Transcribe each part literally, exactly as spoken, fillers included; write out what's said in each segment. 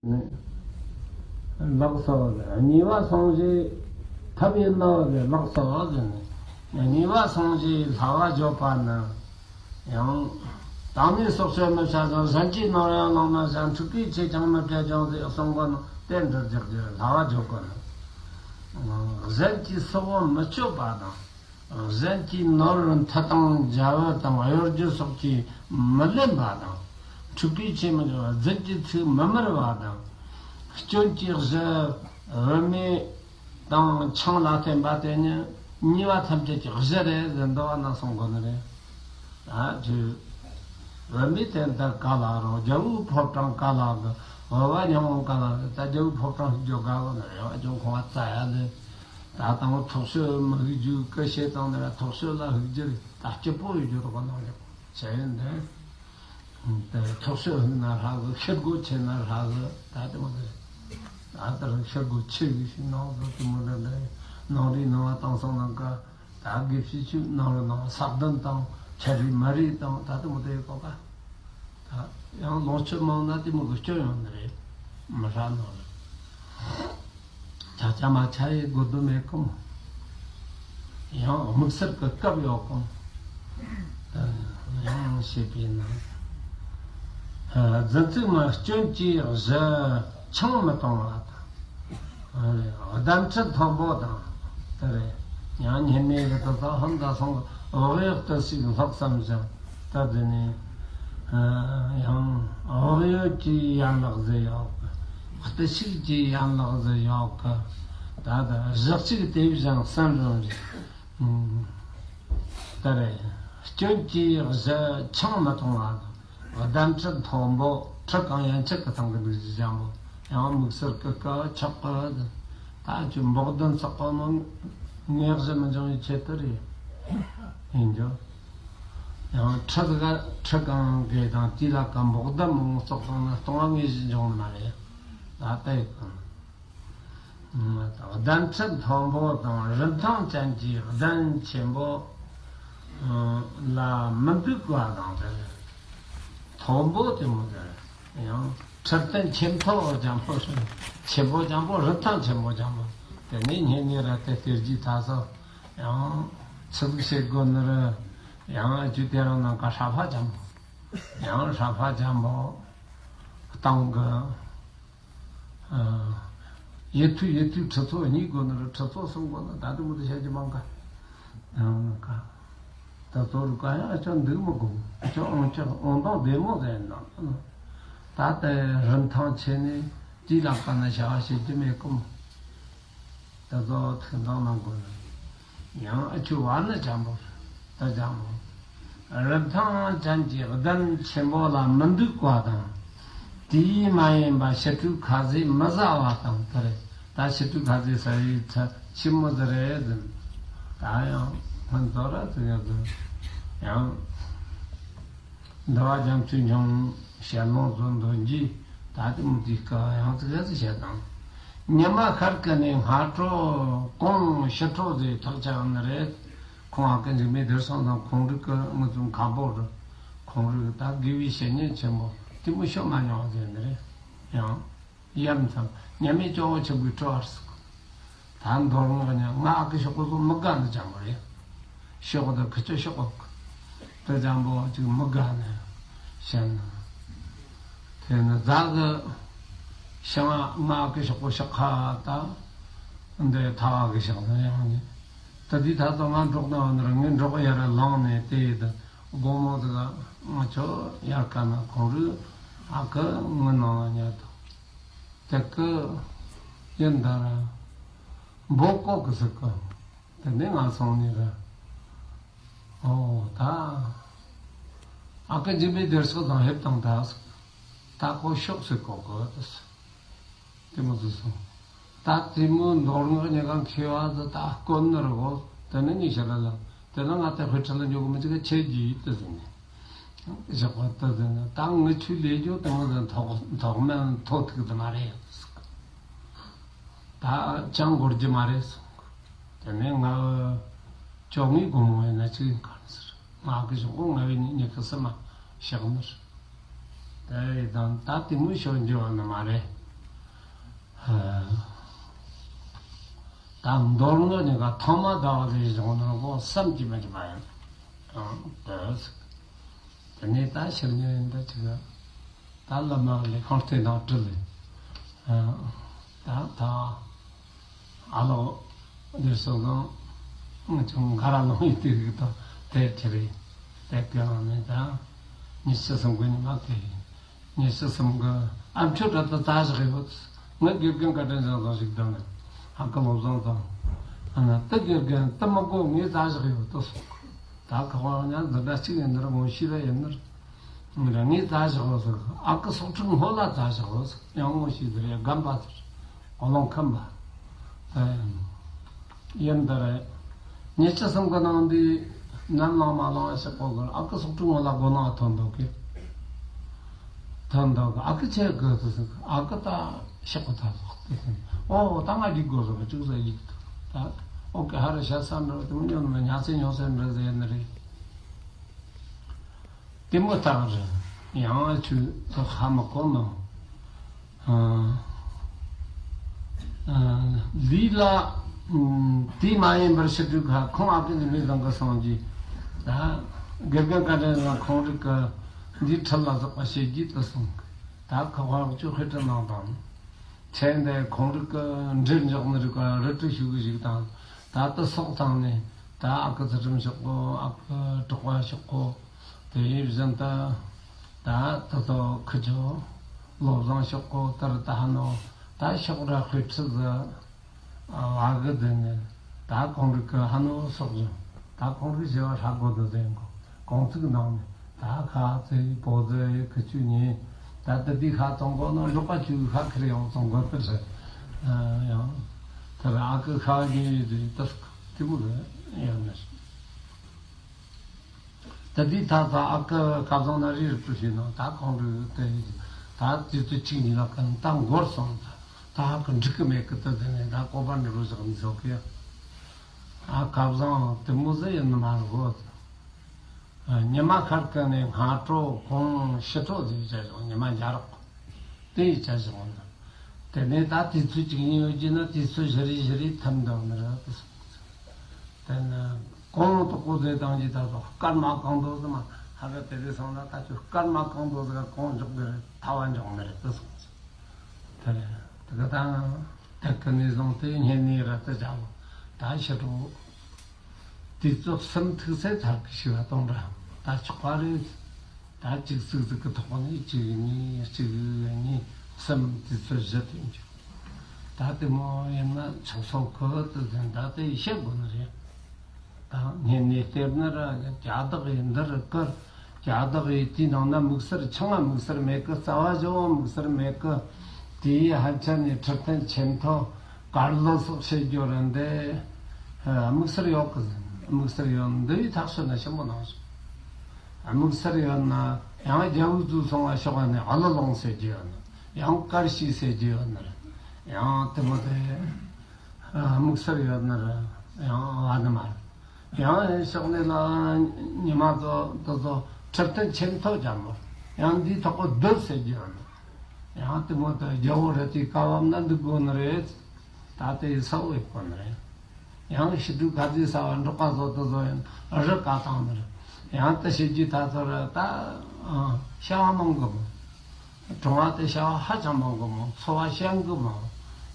ནི། ལགས་སོ། གཉིས་པ་སངས་རྒྱས་ཐབས་ཡིན་ནོ་ལགས་སོ་ཟེར་ནས། གཉིས་པ་སངས་རྒྱས་བསླབ་པ་བརྗོད་པ་ནི། ཡང་། བདག་ནི་སྲོག་གཅོད་མི་བྱ་ཞིང་། གཞན་གྱི་ནོར་ཡང་བླངས་མི་བྱ། འཁྲུག་པའི་ཆས་ཀྱང་མི་སྤྲས་ཀྱང་ཟེར་གསུང་གོ་ནོ་དེ་འདྲ་རྒྱག་རྒྱུ་བསླབ་པ་བརྗོད་གོ་ནོ། གཞན་གྱི་སྲོག་མི་གཅོད་པ་དང་། གཞན་གྱི་ནོར་མཐུ་དང་རྒྱལ་པོ་དང་གཡོ་སྒྱུ་སོགས་ཀྱིས་མི་ལེན་པ་དང་། འཁྲུག་པའི་ཆས་མི་འཇོག་པ། རྫུན་གྱི་ཚིག་མི་སྨྲ་བ་དང་། སྐྱོན་གྱི་གཞི་བུད་མེད་དང་ཆང་ལ་བརྟེན་པ་དེ་ནི་ཉེས་པ་ཐམས་ཅད་ཀྱི་གཞི་རེད་ཟེར་འདུལ་བ་ན་གསུང་གོ་ནི་རེད། ད་ཅི། བུད་མེད་དེ་འདི་ག་ལ་རོ། རྒྱལ་པོའི་ཕོ་བྲང་ག་ལ་གི། འོ་བ་མྱོང་ག་ལ་གི། ད་རྒྱལ་པོའི་ཕོ་བྲང་ཞིག་འཇོག་ག་གི་ནི་རེད་བ། ཅུང་ཁོང་བ་བཙལ་ཡ་ལས། ད་དང་པོ་ཐོག་ཤོད་མི་ཤེས་རྒྱུ་གི་བཤད་སྟངས་འདི་ལ་ཐོག་ཤོད་ལ་ཤེས་རྒྱུ་རེད། ད་སྐྱིད་པོ་ཡོད་རྒྱུ་རེད་གོ་ནང་ལ་བྱས་ཡིན་ད། དེ་ཐོག་ཤོད་ཤེས་ན་ཧྲ་གི། ཤེས་སྒོ་ཆེ་ན་ཧྲ་གི། ད་དེ་མོ་རེད། ད་ལྟར་ཤེས་སྒོ་ཆེ་གི་ཞིག་ནང་དུ་དེ་མོ་འདྲ་འདྲ་ནང་རིག་ནང་བ་དེང་སང་ནང་ག་ད་དགེ་བཤེས་ཆོས་ནང་རུ་ནང་ས་གདན་དང་ཆ་རིག་མ་རིག་དང་ད་དེ་མོ་དེ་གོ་ག། ད་ཡང་ལོངས་སྤྱོད་མང་ན་དེ་མོ་གི་སྐྱོན་ཡོང་ནི་རེད། མི་ཧྲ་ནོ་རེད། ཆ་ཆ་མ་ཆ་ཡི་དགོས་དོན་མེད་གམ། ཡང་དམིགས་བསལ་གྱི་སྐབས་ཡོད་གམ། ད་ཡང་བཤད་པས་ན། རྫུན་ཚིག་མ་སྐྱོན་གྱི་གཞི་ཆང་མི་གཏོང་བ་དང་། གདན་ཁྲི་མཐོན་པོ་དང་། དེ་རེད། ཡང་ཉེ་གནས་ཀྱི་དུ་ཚོགས་ཧམ་ད་སོང་བག་ཡོད་དུ་ཞིག་ལྷག་བསམ་ཞིང་ད་དེ་ནས། ཡང་བག་ཡོད་ཀྱི་ཡན་ལག་ཟེར་ཡོད་གི། བརྟུལ་ཞུགས་ཀྱི་ཡན་ལག་ཟེར་ཡོད་གི། ད་ལྟ་བཞག་ཅིག་དེ་བཞིན་གསན་རུང་རེད། ད་རེད། སྐྱོན་གྱི་གཞི་ཆང་མི་གཏོང་བ་དང་། གདན་ཁྲི་མཐོན་པོ། ཁྲི་གང་ཡན་ཆད་ཀྱི་སྟེང་གི་འདུག་རྒྱུ་ཅན་པོ། ཡང་དམིགས་བསལ་གྱི་སྐབས་ཆག་གི། ད་ཅི་འབོག་གདན་བསགས་པ་ནི་ངན་གཞི་མི་འབྱུང་བའི་ཆེད་དུ་རེད། ཡིན་རྒྱུ། ཡང་ཁྲི་ག་ཁྲི་གང་གི་དང་དེ་ལ་ག་འབོག་གདན་མང་བསགས་སོང་ན་གཏོང་བ་ངན་གཞི་འབྱུང་ནི་མ་རེད། ད་ལྟ་ཡི་གང་། གདན་ཁྲི་མཐོན་པོ་དང་། རིན་ཐང་ཅན་གྱི་གདན་ཆེན་པོ་ལ་མི་འདུག་པ་དང་། དེ་མཐོན་པོ་དེ་མོ་དེ་ཡང་ཁྲི་སྟན་ཆེ་མཐོ་ཅན་པོ། ཆེན་པོ་ཅན་པོ། རིན་ཐང་ཆེན་པོ་ཅན་པོ། དེ་ནས་ཉེ་གནས་ར་དེ་སྟེར་རྒྱུ་ད་སོ། ཡང་ཆི་ཟིག་བྱེད་དགོས་ནི་རེད། ཡང་རྒྱུ་དེ་རང་ནང་ག་ཧྲ་ཕ་ཅན་པོ། ཡང་ཧྲ་ཕ་ཅན་པོ་སྟེང་གི། ཡིད་ཐུལ་ཡིད་ཐུལ་ཁྲི་ཚོ་གཉིས་དགོས་ནི་རེད། ཁྲི་ཚོ་གསུམ་དགོས་ནི། ད་དེ་མོ་དེ་བཤད་རྒྱུ་མང་ག། ཡང་ག། ད་ཚོ་རུ་ག་ཡང་ཨ་ཅག་འདུག་མི་དགོས། ཨ་ཅག་ཨང་ཅག་ཨང་དང་བདེ་མོ་ཟེར་ན། ད་ལྟའི་རིན་ཐང་ཆེ་ནི་དེའི་ལག་པ་ན་བྱ་བ་བྱེད་རྒྱུ་མེད་གི་མོ། ད་ཚོ་ཐུགས་འདང་གནང་དགོས་ནི། ཡང་ཨ་ཆུ་བ་ནི་འཇམ་པོ། ད་འཇམ་པོ། རིན་ཐང་ཅན་གྱི་གདན་ཆེན་པོ་ལ་མི་འདུག་པ་དང་། དེའི་མ་ཡིན་པ་ཕྱི་དྲོའི་ཁ་ཟས་མི་ཟ་བ་དང་། དེ་རེད། ད་ཕྱི་དྲོའི་ཁ་ཟས་ཟ་བའི་ཚད་ཆི་མོ་ཟིག་རེད་ཟེར། ད་ཡང་སྔོན་ཚོ་ར་ཟེར་ཡ་ཟེར། ཡང་འདི་བ་རྒྱ་མཚོའི་འབྱུང་ཞལ་ལུང་བཟོ་འདོན་གྱིས། ད་དེ་མོ་དེའི་སྐབས་ཡང་ཟེར་ཡ་ཟེར་བཤད་དང་། ཉི་མ་ཤར་གི་ནས་སྔ་དྲོ་གུང་ཕྱི་དྲོ་ཟེར་ཐག་ཆོད་ནི་རེད། ཁོང་ཨ་ཁུ་འཇིགས་མེད་བདེ་སྲུང་དང་ཁོང་རིགས་ཀྱི་ངུ་ཙམ་ཁ་འབོག་རུ། ཁོང་རིགས་ད་དགེ་བའི་བཤེས་གཉེན་ཆེན་མོ་དེ་མོ་ཤོད་མ་མྱོང་ཟེར་ནི་རེད། ཡང་ཡབ་མཚམས་ཉི་མའི་སྐྱོ་བོ་ཆུ་བོའི་སྤྲོ་བར་སོགས། ད་མདོ་སྔགས་ཉ་ང་ཨ་ཁུ་ཤོག་གོ་སོགས་མི་དགའ་ནི་ཅང་མ་རེད། ཤོག་དང་ཁུ་ཆོ་ཤོག་གོ་དེ་ཅང་པོ་ཅིག་མི་དགའ་ནི་བཤད་ན། དེ་ནི་བདག་གི་ཤ་ང་ང་ཨ་ཁུ་ཤོག་གོ་ཤོག་ཁ་ད་འདི་ཐ་བ་གི་ཤོག་ད་ཡང་ནི། ད་འདི་ད་ལྟ་ང་འབྲོག་ན་བ་ནི་ར་ངའི་འབྲོག་ཡ་ར་ལངས་ནས་དེ་ཡི་ད་དགོང་མོ་དེ་ག་ང་ཆོ་ཡར་ཀ་ན་ཁོང་རུ་ཨ་ཁུ་ངུ་ནང་ལ་ཉལ་དང་། དེ་ཀི་ཡིན་ད་ར་འབོ་ཀོ་གི་ཟིག་གི། དེ་ནས་ང་སོང་ནས་ར། ཨོ་ད། ཨ་ཁུ་འཇིགས་མེད་བདེ་སྲུང་དང་ཕེབས་དང་ད་ཟིག་ད་ཁོ་ཤོག་ཟིག་གོ་གི་ད་ཟིག་དེ་མོ་ཟིག་སོང་། ད་དེ་མོ་མདོ་སྔགས་གཉིས་ཀ་མཁས་བ་ཟིག་ད་དཀོན་ནི་རེད་གོ། དེ་ནས་ངས་ཞལ་ལ་ལ། དེ་ལ་ང་དེ་དཔེ་ཁྲིད་ལ་འཇོག་གི་མི་ཅིག་ག་ཆེ་རྒྱུ་ཡིད་དུ་ཟིན་ནས། བཞག་པ་ལྟ་ཟིན་ན་ད་ངི་ཆུ་ལས་རྒྱུ་དང་ཟིན་ཐོག་ཐོག་མེད་ཐོག་ཐུག་དུ་མ་རེད། ད་ཅང་འགོར་རྒྱུ་མ་རེད་གསུངས། དེ་ནས་ང་བཅོ་ལྔའི་དགོང་མོ་ཡིན་ན་ཅི་ཡིན་ག་ཟེར། ང་གི་གཞུག་གུ་ང་བའི་ཉི་ཉི་གི་སེམས་མ་བཞག་ནི་རེད། དེ་ཡི་དང་ད་དེ་མོ་ཤོར་འགྱུར་བ་ནི་མ་རེད། ད་མདོར་ན་ཉེན་ཁ་ཐོག་མ་ཟླ་བ་ཟེར་བྱུང་ན་ཁོ་བསམ་གྱིས་མི་ཁྱབ་པ་ཡིན། ཨང་། དེ་དེ་ནས་ད་ཕྱིར་ཉིན་འདི་ཅིག་ད་བླ་མ་ལས་ཁང་ལྟེ་ནང་བྲིས་ལས། ཨ། ད་ད་ཨ་ལོ་འདིར་སོ་གང་ཅུང་ག་ར་ལོང་ཡིན་དེ་རིགས་དང་དེ་ཁྱེར་ཡིན། དེ་གང་ནས་ད་ཉི་ཤུ་སུམ་གི་ཉི་མ་དེ་ཡིན། ཉི་ཤུ་གསུམ་གི་ཨ་མཆོད་གྲྭ་དུ་བཙའ་བཞག་ཡོད། ངའི་དགེ་རྒན་བཀའ་དྲིན་ཅན་དང་ཞིག་དང་ནི་ཧ་ཀི་བློ་བཟང་དང་། ཨ་ན་དུ་དགེ་རྒན་དུ་མི་གོ། ངས་བཙའ་བཞག་ཡོད་དུ་སོང་། ད་ཁ་བ་ཉ་འཛིན་གྲྭ་གཅིག་ཡིན་ནར་ངོ་ཤེས་པ་ཡིན་ནར། ངས་བཙའ་བཞག་ཡོད་ཟིག་ཨ་ཀི་སོག་ཕྲུག་སྔོན་ལ་བཙའ་བཞག་ཡོད་ཟིག་ཡང་ངོ་ཤེས་ཟིག་རེད། རྒན་པ་ཟིག་ཨོ་ལོང་ཁམས་པ། ཡིན་ད་རེད། ཉི་ཤུ་གསུམ་གི་ནང་འདི་ནམ་ལངས་མ་ལངས་ཤག་གོ་གི། ཨ་ཀི་སོག་ཕྲུག་ངོ་ལ་སྒོ་ནང་ཐོན་འདུག་གི། ཐོན་འདུག་གི། ཨ་ཀི་ཆེ་གི་ཟིག་ཨ་ཀི་ད་ཤག་གོ་ད་ཟོག་དེ་ཟིག་ཨོ་ད་ང་འགྲིག་གོ་ཟོག་གི་ཅུག་ཟ་ཡིག་ད། ཨོ་ཀི་ཧ་ར་ཤ་ས་འདྲ་དེ་མོ་ཉོ་ནི་མ། ཉ་ཚེ་ཉོ་ས་འདྲ་ཟེར་ནི་རེད། དེ་མོ་ཐག་རེད། ཡང་ཆུ་ཐོག་ཧ་མ་གོ་ནོ། ཨ། ཨ། ལི་ལ། ཨ། དེ་མ་ཡིན་པར་ཕྱི་དྲོ་ཁ་ཁོང་ཨ་ཀི་ནི་མི་བཟང་གི་སོང་རྗེས། ད་དགེ་རྒན་བཀའ་དྲིན་ལ་ཁོང་རིག་གི་འདིའི་ཁྲི་ལ་ཟག་པ་བྱེད་རྒྱུ་དུ་སོང་། ད་ཁོ་ཁོང་ཆུ་ཁྲི་ཁྲི་ནང་དང་། ཚེ་འདི་ཁོང་རིག་གི་འབྲེལ་འཇོག་ནི་རིག་པ་རི་ཁྲི་ཞུ་གི་ཞིག་དང་། ད་དུ་སོག་ཐང་ནས་ད་ཨ་ཀི་ཚུལ་ཁྲིམས་ཤོག་གོ། ཨ་ཀི་གྲོགས་པ་ཤོག་གོ། དེ་བཞིན་དུ་ད་ད་ལྟ་ཁུ་ཆོ་བློ་བཟང་ཤོག་གོ། ད་ར་ད་ཧ་ནོ་ད་ཤོག་ར་དཔེ་ཁྲི་ཟི་བ་གི་དེ་ནས་ད་ཁོང་རིག་གི་ཧ་ནོ་སོག་ཟོ། ད་ཁོང་རིག་བྱེ་བ་ཧྲ་གོ་དུ་ཟེན་གོ། གོང་ཚིག་ནང་ནས་ད་ཁ་ཚེ་བོ་ཟི་ཁུ་ཆུ་ཉེ། ད་ད་དི་ཁ་ཙོང་གོ་ནོ་འབྲོག་པ་ཆུ་ཁ་ཁིར་ཡང་ཙོང་གོ་ཕི་ཧྲི་ཡང་ད་ར་ཨ་ཀི་ཁ་ཉེ་ཡི་དུ་ད་དེ་མོ་ལ་ཡང་ནས། ད་དེའི་ཐ་ཚ་ཨ་ཀི་ཁ་བཟང་ན་རི་རུ་བྱས་ན་ད་ཁོང་རུ་དེ་ད་དུས་ཚོད་གཅིག་གཉིས་ལ་ཀན་ད་འགོར་སོང་། ད་ད་ཧ་ཀི་འགྲིག་གི་མེད་གི། ད་དེ་ནས་ད་ཀོ་པ་འདྲ་རུ་བཞག་མི་ཆོག་གི། ཨ་ཁ་བཟང་དེ་མོ་ཟེ་ཡིན་ནི་མ་རེད་གོ། ཉི་མ་ཁར་ཀན་ནས་སྔ་དྲོ་གུང་ཕྱི་དྲོ་ཟེ་བྱ་བཞག་ཉི་མ་བརྒྱ་རོགས། དེ་ཡི་བྱ་བཞག་འོང་། དེ་ནས་ད་དུས་ཚོད་གཅིག་གཉིས་ཡོད་ཀྱི་ན་དུས་ཚོད་བཞི་རེ་བཞི་རེ་ཐིམ་འདུག་ནི་རེད། དེ་ནི་གོང་དུ་བཀོད་དེ་དང་གི་ད་དུ་སྐར་མ་གང་དུ་ཟིན་མ་ཧ་ག་དེ་རེ་སོང་ན་ད་ཁྱོད་སྐར་མ་གང་དུ་ཟིན་གོང་འཇོག་གི་རེད། ཐ་བ་འཇོག་ནི་རེད་དུ་སོང་། དེ་རེད། དེ་ག་དང་དེ་གི་ནས་བཟུང་སྟེ་ཉིན་ནས་ར་དུ་བྱ་བོ་ད་ཕྱི་དྲོ། དུས་ཚོད་གསུམ་ཐུག་ཚེ་ཐར་གི་ཞུ་བ་གཏོང་འདྲ་ད་ཆོག་པ་རེད། ད་གཅིག་ཚིག་ཚིག་གི་ཐོག་ནས་གཅིག་གཉིས་གཅིག་གཉིས་གསུམ་དུས་ཚོད་བཞི་ཐོན་གྱི། ད་དེ་མོ་ཡིན་ན་ཆོག་སོག་གི་དུ་ཟིན་ད་དེ་བཤད་དགོས་ནི་རེད། ད་ངས་ནས་སྟེར་ན་ར་རྒྱ་བདག་ཡིན་འདི་རུ་ཀི། རྒྱ་བདག་ཡིས་དེའི་ནང་ན་དམིགས་བསལ་ཆང་ང་དམིགས་བསལ་མེད་གི། རྩ་བ་བཞི་བོ་དམིགས་བསལ་མེད་གི། དེའི་ཧ་ཆ་ནས་ཁྲི་སྟན་ཆེ་མཐོ་དཀར་ལོ་སོགས་བྱེད་རྒྱུ་རེད་འདི། དམིགས་བསལ་ཡོད་གི། དམིགས་བསལ་ཡོད་འདི་ཡི་ཐག་ཆོད་ན་ཞིམ་པོ་གནང་སོང་། དམིགས་བསལ་ཡོད་ན་ཡང་རྒྱ་བོད་ཚོའི་སོང་བ་ཤོག་ནས་ཨ་ལོ་ལོང་ཟེར་རྒྱུ་ཡོད་ན་ཡང་དཀར་ཤིས་ཟེར་རྒྱུ་ཡོད་ན་ཡང་དེ་མོ་དེ། དམིགས་བསལ་ཡོད་ན་ར་ཡང་བ་ནི་མ་རེད། ཡང་ཕྱོགས་ནས་ལ་ཉི་མ་ཚོ་དེ་ཚོ་ཁྲི་སྟན་ཆེ་མཐོ་རྒྱ་མོ། ཡང་འདིའི་ཐོག་གི་རྡོ་ཟེར་རྒྱུ་ཡོད་ནི། ཡང་དེ་མོ་དུ་རྒྱལ་བོ་རི་དེའི་བཀའ་བབས་ན་འདུག་དགོས་ནི་རེད། ད་ལྟའི་ས་འོག་ཡོད་དགོས་ནི་རེད། ཡང་ཕྱི་དྲོའི་ཁ་རྩེ་ཟ་བ་འབྲོག་པ་ཚོ་དེ་ཚོ་ཡང་རི་བཀའ་བཏང་ནི་རེད། ཡང་དེ་བྱེད་རྒྱུ་ད་ཚོ་ར་ད་ཤ་བ་མང་གི་མོ། གྲོང་བ་དེ་བྱ་བ་ཧ་ཅང་མང་གི་མོ། འཚོ་བ་ཤན་གི་མོ།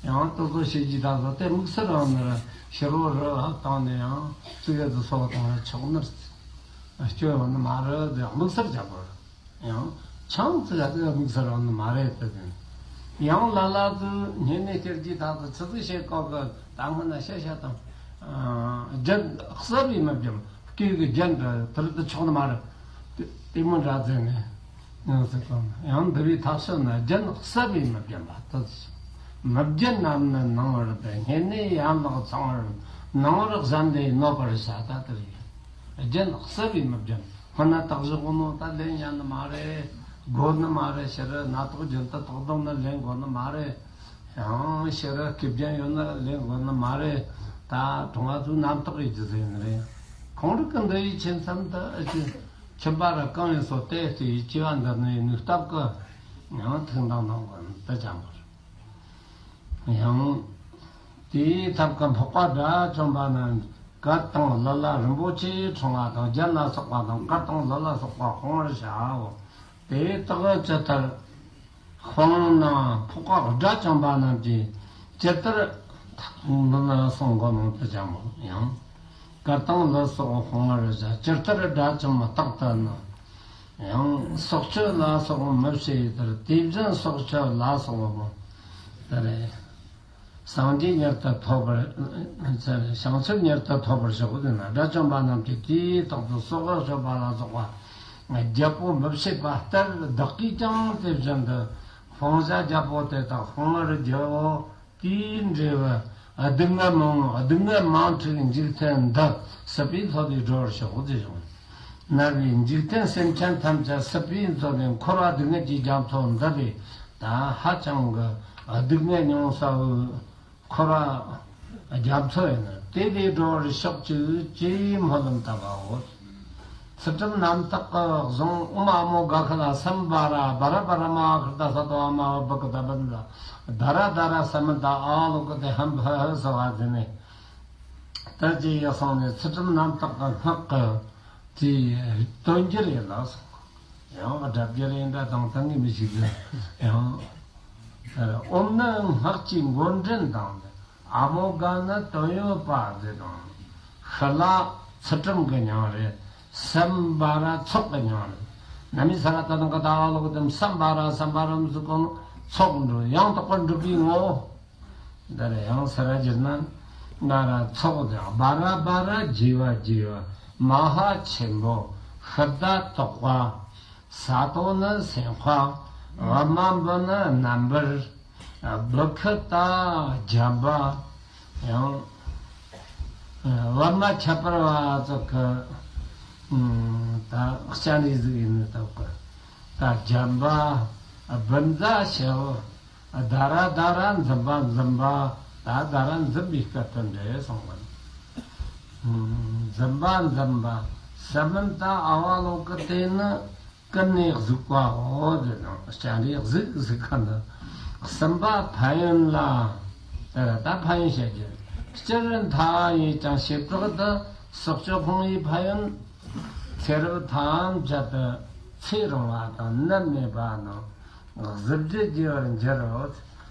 ཡང་ཏོ་ཏོ་བྱེད་ཀྱི་ད་ཚོ་དེ་དམིགས་བསལ་རང་ནི་ར་ཕྱི་རོ་རི་ཧ་བཏང་ནས་ཡང་ཙི་གེ་ཙི་སོགས་དང་ར་ཆོག་ནི་རེད། སྐྱོ་ཡོང་ནི་མ་རེད་དེ་དམིགས་བསལ་བྱ་དགོས་རེད། ཡང་ཆང་ཙི་གེ་ཙི་གེ་དམིགས་བསལ་རང་ནི་མ་རེད་དེ་དེ། ཡང་ལ་ལ་ཙི་ཉེ་ནས་སྟེར་གྱི་ད་ཚོ་ཙི་ཙི་བྱེད་སྐབས་གི་ད་སྔོན་ན་ཤ་ཤ་དང་རྒྱན་གསར་བའི་མི་བརྒྱབ། སྐད་ཀྱི་རྒྱན་འདྲ་དེར་དུ་ཆོག་ནི་མ་རེད། དེ་དེ་མོ་འདྲ་བཙལ་ནས་ཡང་ཟེར་གོ་ཡང་འདི་བའི་ཐག་ཆོད་ན་རྒྱན་གསར་བའི་མི་བརྒྱན་པ་དུ་མི་བརྒྱན་རྣམས་ནི་ནང་བར་དུ་སྙན་ནས་ཡན་ལག་ཚང་བར་ནང་བར་གཞན་ལས་གནོད་པར་བྱ། ད་དེ་རེད། རྒྱན་གསར་བའི་མི་བརྒྱན་སྔོན་ན་དག་བཞག་གོ་ནོ་ད་ལན་ཡང་ནི་མ་རེད། དགོས་ནི་མ་རེད། ཕྱི་རུ་སྣ་ཐོག་རྒྱུན་དུ་དག་བསྡོམས་ན་ལན་དགོས་ནི་མ་རེད། ཡང་ཕྱི་རུ་སྐེ་རྒྱན་ཡོད་ན་ལེན་དགོས་ནི་མ་རེད། ད་གྲོང་བ་ཚོའི་རྣམ་རྟོག་ཡིད་ཀྱི་ཟེར་ནི་རེད། ཁོང་རིག་གི་འདི་ཡི་ཁྱིམ་མཚམས་དུ་ཨ་ཅེ་ཁྱིམ་པ་ར་གང་ཡིན་སོ་དེ་ལྟའི་སྐྱེ་བ་འདི་ནི་ནུས་སྟབས་ཀྱི་ཡང་ཐུགས་འདང་གནང་དགོས་ནི་དུ་ཅང་མ་རེད། ཡང་། དེའི་ཐབས་ཀྱི་འཕགས་པ་དགྲ་བཅོམ་པ་རྣམས་ཀྱིས་གར་དང་ལི་ལ་རིན་པོ་ཆེའི་ཕྲེང་བ་དང་རྒྱན་ལ་སོགས་པ་དང་། གར་དང་ལི་ལ་སོགས་པ་སྤང་བར་བྱའོ། དེ་དག་ཇི་ལྟར་སྤངས་ན་འཕགས་པ་དགྲ་བཅོམ་པ་རྣམས་ཀྱིས་ཇི་ལྟར་ཐར་གསུང་གོ་མང་དུ་སྦྱངས་མོ། ཡང་། གར་དང་ལི་སོགས་སྤང་བར་བྱ། ཇི་ལྟར་དགྲ་བཅོམ་རྟག་ཏུ་ན། ཡང་། སྲོག་གཅོད་ལ་སོགས་མི་བྱེད་ལྟར། དེ་བཞིན་སྲོག་གཅོད་ལ་སོགས་མི། དེ་རེད། སངས་རྒྱས་མྱུར་དུ་ཐོབ་པར། བྱང་ཆུབ་མྱུར་དུ་ཐོབ་པར་ཤོག་ཟེར་ན། དགྲ་བཅོམ་པ་རྣམས་ཀྱིས་དེའི་རྟག་ཏུ་སྲོག་གཅོད་པ་ལ་སོགས་པ་བརྒྱད་པོ་མི་བྱེད་པ་ལྟར། བདག་གིས་ཀྱང་དེ་བཞིན་དུ་སྤང་བྱ་བརྒྱད་པོ་དེ་དག་སྤང་བར་བགྱིའོ། དེའི་འབྲས་བུ་སྡུག་བསྔལ་མང་། སྡུག་བསྔལ་མང་དྲགས་འཇིག་རྟེན་འདི་སྲིད་པའི་མཚོ་ལས་སྒྲོལ་བར་ཤོག་ཟེར་བྱུང་། མནར་བའི་འཇིག་རྟེན་སེམས་ཅན་ཐམས་ཅད་སྲིད་པའི་མཚོ་ལས་འཁོར་བ་སྡུག་བསྔལ་གྱི་རྒྱ་མཚོ་འདི་ལས་ད་ཧ་ཅང་གི་སྡུག་བསྔལ་མྱོང་ས་བོའི་འཁོར་བ་རྒྱ་མཚོ་ཡིན་ནོ། དེ་ལས་སྒྲོལ་བར་ཤོག་ཅིག་ཅེས་སྨོན་ལམ་བཏབ་པའོ། ཚུལ་ཁྲིམས་རྣམ་དག་གིས་བཟུང་ཨོཾ་ཨ་མོ་ག་ཁ་ལ་སཾ་བྷ་ར་བྷ་ར་པ་ར་མ་ཨ་ཁྲྀ་ད་ས་ཏྭ་ཨ་མ་བ་བ་ཀ་ད་བ་ད་ད་ར་ད་ར་ས་མ་ད་ཨ་ལོ་ཀ་དེ་ཧམ་བྷ་ཧ་ས་བ་ཟེར་ནས། ད་ཅི་ཡ་སོང་ནས་ཚུལ་ཁྲིམས་རྣམ་དག་གི་སྔགས་ཀྱི་དེ་དོན་འགྱུར་ཡིན་ལ་སོང་། ཡང་སྒྲ་བསྒྱུར་ཡིན་འདྲ་དང་ཐང་གི་མི་ཞིག་ཡང་། ཨོཾ་ནི་སྔགས་ཀྱི་མགོ་འདྲེན་དང་། ཨ་མོ་ག་ནི་དོན་ཡོད་པ་ཟེར་དང་། ཤི་ལ་ཚུལ་ཁྲིམས་ཀྱི་མྱིང་རེད། སཾ་བྷ་ར་ཚོགས་ཀྱི་མྱིང་རེད། ན་མི་ས་ར་ད་དང་ག་ད་ཨ་ལོ་ཀ་དེ་སཾ་བྷ་ར་སཾ་བྷ་ར་མི་ཟུག་གོ་ཚོགས་འགྲོ་ཡང་དག་པར་འགྲུབ་པའི་ངོ་བོ། འདི་ལ་ཡང་ས་ར་སྒྱུར་ན། ན་ར་ཚོགས་ཀྱི་བྷ་ར་བྷ་ར་རྒྱས་པ་རྒྱས་པ། མ་ཧཱ་ཆེན་པོ། ཤི་ད་དོག་པ། ས་ཏྭ་ནི་སེམས་དཔའ། བ་མ་བུ་ནི་རྣམ་པར། བུ་ཁི་ད་བརྒྱན་པ། ཡང་། བ་མ་ཁྱད་པར་བ་ཙོག་གི། ད་སྤྱན་རས་གཟིགས་ཡིན་ནི་ལྟ་བུ་གི། ད་བརྒྱན་པ། བུ་ཛ་ཞབས། ད་ར་ད་ར་འཛིན་པ་འཛིན་པ། ད་ད་ར་འཛིན་པའི་སྐད་དོད་འདྲེས་སོང་བ། འཛིན་པ་འཛིན་པ། ས་མིན་ད་ཨ་བ་ལོ་ཀི་དེ་ནི་ཀུན་ནས་གཟིགས་པའོ་ཟེར་ནོ། སྤྱན་རས་གཟིགས་གཟིགས་ཁ་འདི། གསུམ་པ་ཕན་ཡོན་ལ། ད་ད་ཕན་ཡོན་བཤད་རྒྱུ། སྤྱིར་མཐའ་ཡས་ཀྱང་བྱེ་བྲག་ཏུ་སྲོག་གཅོད་སྤོང་བའི་ཕན་ཡོན། ཚེ་རབས་ཐམས་ཅད་དུ་ཚེ་རིང་བ་དང་ནད་མེད་པ་དང་། གཟི་བརྗིད་རྒྱས་པར་འགྱུར་རོ།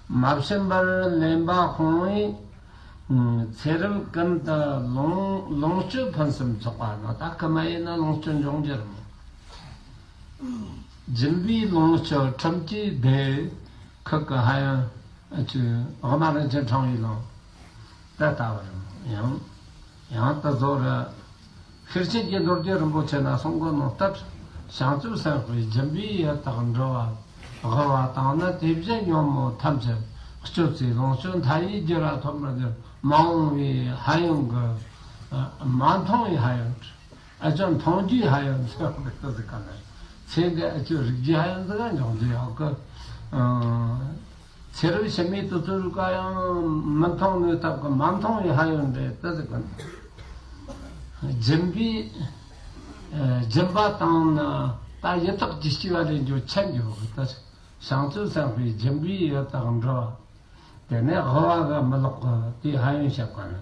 མ་བྱིན་པར་ལེན་པ་སྤོང་བས། ཚེ་རབས་ཀུན་ཏུ་ལོངས་ལོངས་སྤྱོད་ཕུན་སུམ་ཚོགས་པ་ནི། ད་ཁི་མ་ཡིན་ན་ལོངས་སྤྱོད་འབྱུང་འགྱུར་མོ། སྦྱིན་པའི་ལོངས་སྤྱོད་ཁྲིམས་ཀྱིས་བདེ། ཁི་གི་ཧ་ཡང་ཨ་ཅུ་དབུ་མ་རིན་ཆེན་ཕྲེང་བའི་ལུང་། དེ་ལྟ་བུ་རེད་མོ། ཡང་ཡང་དུ་བཟོ་ར། ཤེར་ཕྱིན་གྱི་མདོ་རྒྱུད་རིན་པོ་ཆེ་ན་གསུང་གོ་ནོ་ལྟར། བྱང་ཆུབ་སེམས་དཔའི་སྦྱིན་པའི་ཡུལ་དག་འགྲོ་བ་དབུལ་བ་དང་ནི་དེ་བཞིན་ཉོན་མོངས་ཐམས་ཅད་སྤྱོད་ཚེ་ལོངས་སྤྱོད་མཐའ་ཡས་རྒྱུ་ར་ཐོབ་མི་འགྱུར། མ་འོངས་པའི་ཧ་ཡང་གི་མ་མཐོང་བའི་ཧ་ཡང་ཨ་ཅོ་མཐོང་རྒྱུའི་ཧ་ཡང་ཟེར་བ་གི་ཏི་ཟིག་ག་ནི། ཚེ་འདི་ཨ་ཅོ་རིག་རྒྱུའི་ཧ་ཡང་ཟིག་ག་འབྱུང་རྒྱུ་ཡོད་གི། ཚེ་རབས་ཕྱི་མའི་དུས་ཚོད་རིག་ག་ཡང་མི་མཐོང་ནུས་སྟབས་ཀྱིས་མ་མཐོང་བའི་ཧ་ཡང་འདྲེ་ཏི་ཟིག་གི། སྦྱིན་པའི་སྦྱིན་པ་དང་ནི་ད་ཡི་དྭགས་ཀྱི་སྐྱེ་བ་ལེན་རྒྱུ་ཆད་འགྱོ་གི་ཏི། བྱང་ཆུབ་སེམས་དཔའི་སྦྱིན་པའི་ཡུལ་དག་འགྲོ་བ། དེ་ནས་དབུལ་བ་གི་མི་ལོག་གི་དེའི་ཧ་ཡང་བཤད་པ་ནི།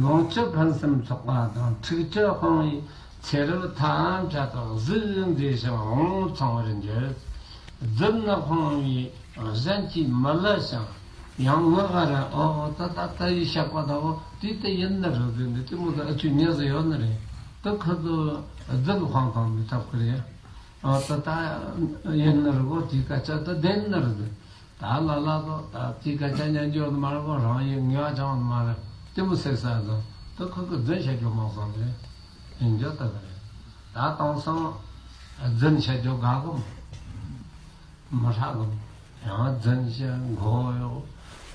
ལོངས་སྤྱོད་ཕུན་སུམ་ཚོགས་པ་དང་འཁྲུག་ཆོད་སྤོང་བས་ཚེ་རབས་ཐམས་ཅད་དུ་གཟུགས་མཛེས་ཤིང་དབང་ཚང་བར་འགྱུར། རྫུན་ནི་སྤོང་བས་གཞན་གྱིས་མི་བསླུ་ཞིང་ཡང་ངག་ར་ཨོ་ད་ད་ད་ཡི་བཤད་པ་ད་འོ་དེ་ལྟ་ཡིན་ནི་རེད་ཟེར་ནས་དེ་མོ་ད་ཨ་ཆུ་ཉེ་ཟེར་ཡོད་ནི་རེད། ད་ཁོ་ཚོ་རྫུན་སྤོང་དང་མི་ཐབས་ཀྱི་རེད། ཨོ་ད་ད་ཡིན་ནི་རེད་གོ་དེ་སྐད་ཆ་ད་བདེན་ནི་རེད། ད་ལ་ལ་ཚོ་ད་དེའི་སྐད་ཆ་ཉན་རྒྱུ་ཡོད་མ་རེད་གོ་རང་ཡིན་ངེས་པ་ཅང་ཡོད་མ་རེད། དེ་མོ་ཟེར་ས་ཚོ་ད་ཁོ་ཁོ་རྫུན་བཤད་རྒྱུ་མང་སོང་རེད། ཡིན་རྒྱུ་ད་ག་རེད། ད་དེང་སང་རྫུན་བཤད་རྒྱུ་དགའ་གོ་མོ། མི་ཧྲག་གོ་མོ། ཡང་རྫུན་བཤད་མགོ་གཡོག་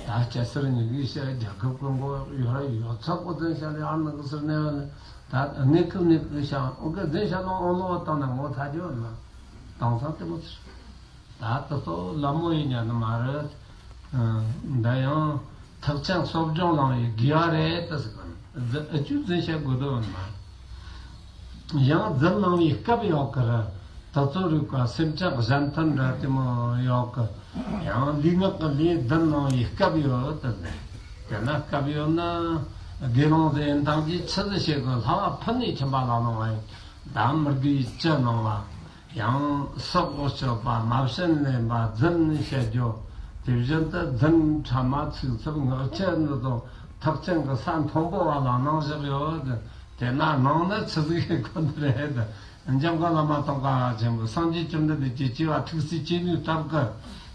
ད་སྐྱ་སེར་གཉིས་ཀྱིས་བཤད། རྒྱལ་ཁབ་ཀྱི་མགོ་གཡོག་ཡོད་ར་ཡོད་ཚད་པོ་རྫུན་བཤད་ལས་ཨ་ནི་གི་ཟེར་ནས་ད་གནས་སྐབས་གནས་སྐབས་བཤད་འོ་གི་རྫུན་བཤད་ལོང་འོང་ལོ་བཏང་ནས་ངོ་ཚ་རྒྱུ་ཡོད་མ། དེང་སང་དེ་མོ་ཟེར། ད་དེ་ཚོ་ལད་མོ་ཡིན་ཉན་ནི་མ་རེད། འདི་ཡང་ཐེག་ཆེན་གསོ་སྦྱོང་གནང་བའི་དགེ་བ་རེད་ད་ཟེར་གི། ཨ་ཅུ་རྫུན་བཤད་དགོས་དོན་མ། ཡང་རྫུན་གནང་བའི་སྐབས་ཡོད་གི་ར། དེ་ཚོ་རིག་པ་སེམས་ཅན་གཞན་དོན་འདྲ་དེ་མོ་ཡོད་གི། ཡང་ལུས་ངག་གི་ལས་བདུན་གནང་བའི་སྐབས་ཡོད་དེ། དེ་ན་སྐབས་ཡོད་ན། དགེ་སློང་དེ་ཡིན་ཐང་གིས་ཆི་ཟིག་བྱེད་དགོས། ལྷ་བ་ཕུལ་ནས་ཁྱིམ་པ་ལ་གནང་བ་ཡིན། ད་མི་དགེ་བཅུ་གནང་བ། ཡང་སྲོག་གཅོད་པ། མ་བྱིན་ལེན་པ། རྫུན་བཤད་རྒྱུ། དེ་བཞིན་དུ་རྫུན། ཕྲ་མ། ཚིག་རྩུབ། ངག་འཁྱལ་འདི་དང་ཐེག་ཆེན་གྱི་ས་མཐོན་པོ་བ་ལ་གནང་བཞག་ཡོད། དེ་ན་གནང་ན་ཆི་ཟིག་ཡིན་ཁོ་ན་རེད། འཇམ་མགོན་བླ་མ་ཙོང་ཁ་པ་ཆེན་པོ་སངས་རྒྱས་བཅོམ་ལྡན་འདས་ཀྱི་སྐྱེ་བ་ཐུགས་སྲས་བཅུ་གཉིས་སྟབས་ཀྱིས་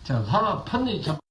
ཀྱི་ལྷ་བ་ཕུལ་ནས་ཁྱབ།